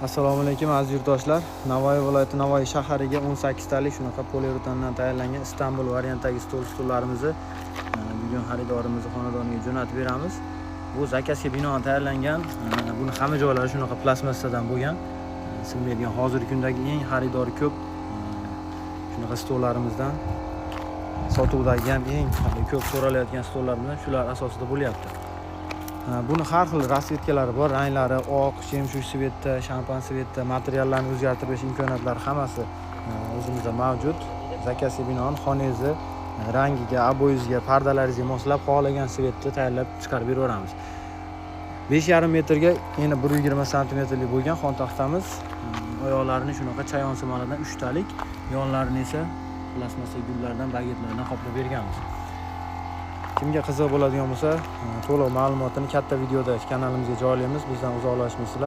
Assalomu alaykum, aziz yurtdoshlar. Navoiy viloyati Navoiy shahariga 18 talik shunaqa poliuretandan tayyorlangan Istanbul variantdagi stol stullarimizni bugun xaridorimizni xonadoniga jo'natib beramiz. Bu zakazga binoan tayyorlangan, buni hamma joylari shunaqa plastmassadan bo'lgan. Sinmaydigan, hozirgi kundagi eng xaridori ko'p shunaqa stollarimizdan, sotuvdagi ham eng ko'p so'ralayotgan stollarimizdan shular asosida bo'lyapti. Buni har xil расцветка lari bor, ranglari oq, жемчуг цвет da, shampan цвет da, materiallarni o'zgartirish imkoniyatlari hammasi o'zimizda mavjud. Zakazga binoan xonangizni rangiga, обой ingizga, pardalaringizga moslab xohlagan цвет da tayyorlab chiqarib beraveramiz. 5,5 metrga yana 120 santimetrlik bo'lgan xontaxtamiz, oyoqlarini shunaqa chayon simalardan 3 talik, yonlarini esa plastmassa gullardan, bagetlardan qoplab berganmiz. Kimga qiziq bo'ladigan bo'lsa, to'liq ma'lumotini katta videoda kanalimizga joylaymiz. Bizdan uzoqlashmaysizlar.